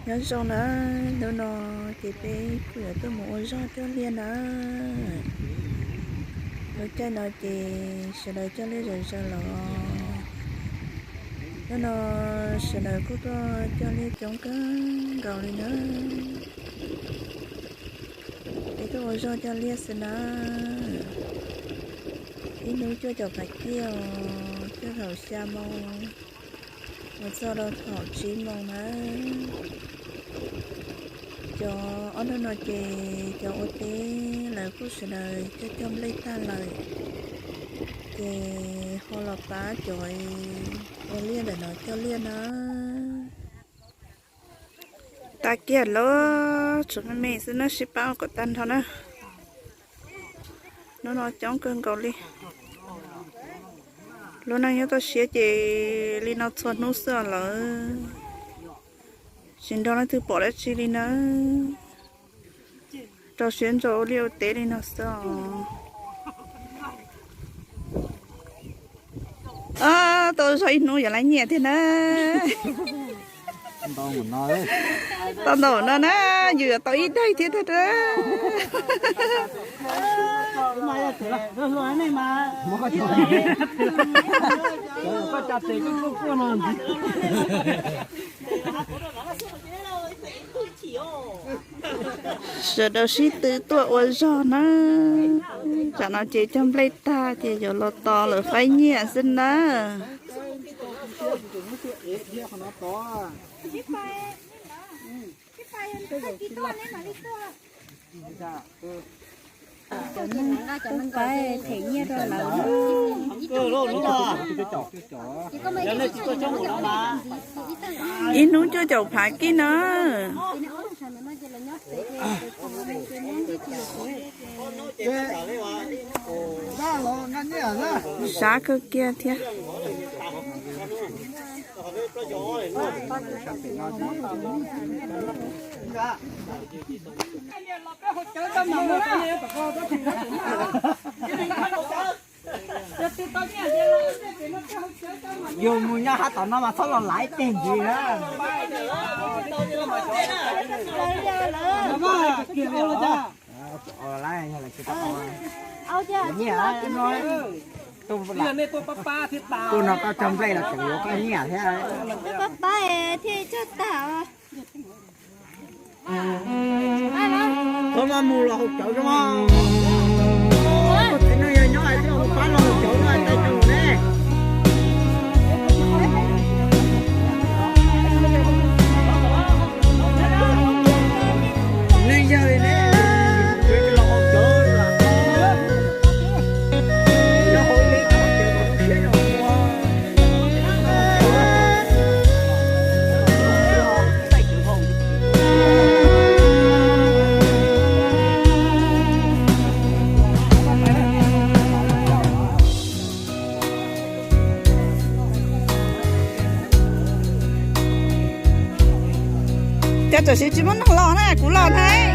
Nyob zoo na, hnub no ces peb kuj yuav tuaj mus ua zog cog liaj na. Lub caij no ces sawv daws cog liaj zom zaws lawm. Hnub no sawv daws kuj tuaj cog liaj coob kawg nkaus li na. Peb tuaj ua zog cog liaj xwb na. Ib hnub cuaj caum phav ciaj os, cuaj thaum xya moo mus txog rau thaum tsib moo na. Cov ob hnub no ces cov ua teb lawv kuj sawv daws cog cog nplej tag lawm, ces ho los pab cov ua liaj ntawm no cog liaj na. Tag kiag lawm, tshuav me me xwb na, sib pab ua kom tag nrho na. Hnub no coob kawg nkaus li. Lub neej nyob toj siab ces li no txhua hnub xwb lawm. Tsis nrog leej twg pom dab tsi li na. Rau siab ntso ua liaj ua teb li no xwb os. Tau zog ib hnub yuav lab nyiaj thiab na. Tau ntau no na, yus yuav tau ib daig thiab thiab. Sawv daws sib tw tuaj ua zog na. Tsam no ces cog nplej tag ces yuav los tos lawv faib nyiaj xwb na. Ib hnub cuaj caum phav kib na. Sab kawg kiag thiab. Yus mus nyob hab tom no mas txhob los laiv teg ntxiv na. Tuaj no koj cog nplej los tseem yuav koj nyiaj thiab. Pab pab thiaj cog tag. Koj mas mus los haus cawv zoo. Koj txiv neej yog nyob hais tias mus pab los haus cawv no hais tias zoo ne. Neeg yawg li ne, los haus cawv. Cas tam sim tsis muaj neeg los na, kuv los na.